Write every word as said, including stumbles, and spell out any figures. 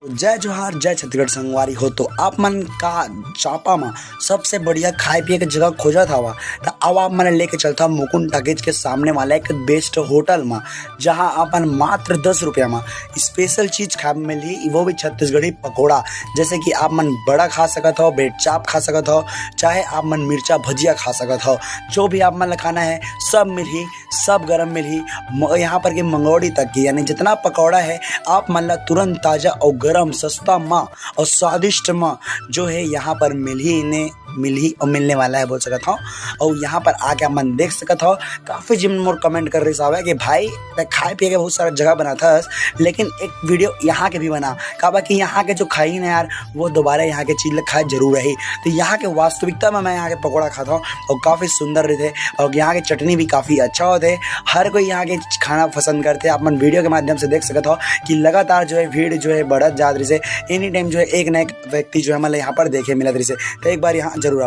जय जोहार, जय छत्तीसगढ़ संगवारी हो। तो आप मन का चांपा म सबसे बढ़िया खाए पिए के जगह खोजत हवा, त अब आप मन लेके चलता मुकुंद टॉकीज के सामने वाला एक बेस्ट होटल म, जहां आप मन मात्र दस रुपया म स्पेशल चीज खाए मिलही, वो भी छत्तीसगढ़ी पकोड़ा। जैसे कि आप मन बड़ा खा सकत हो, ब्रेड चाप खा सकत हो, चाहे आप मन मिर्चा भजिया खा सकत हो, जो भी आप मन ला खाना है सब मिलही, सब गरम मिलही। म-, यहाँ पर के मंगौड़ी तक की यानी जितना पकौड़ा है आप मन ला तुरंत ताजा और गरम, सस्ता म और स्वादिष्ट म जो है यहाँ पर मिलही, इन्हें मिलही और मिलने वाला है बोल सकत हूँ। और यहाँ पर आके आप मन देख सकत हो, काफी जिन मोर कमेंट कर रही साहब है कि भाई ते खाए पिए के बहुत सारा जगह बनाथस, लेकिन एक वीडियो यहाँ के भी बना, काबर कि यहाँ के जो खाई ना यार, वो दोबारा यहाँ के चीज ला खाए जरूर रही। तो यहाँ के वास्तविकता में मैं यहाँ के पकौड़ा खाता हूँ और काफी सुंदर रहते और यहाँ के चटनी भी काफी अच्छा होते। हर कोई यहाँ के खाना पसंद करते। आप मन वीडियो के माध्यम से देख सकत हो कि लगातार जो है भीड़ जो है बढ़त जात रही से, एनी टाइम जो है एक ना एक व्यक्ति जो है मतलब यहाँ पर देखे मिलत रही से। तो एक बार यहाँ जरूर आओ।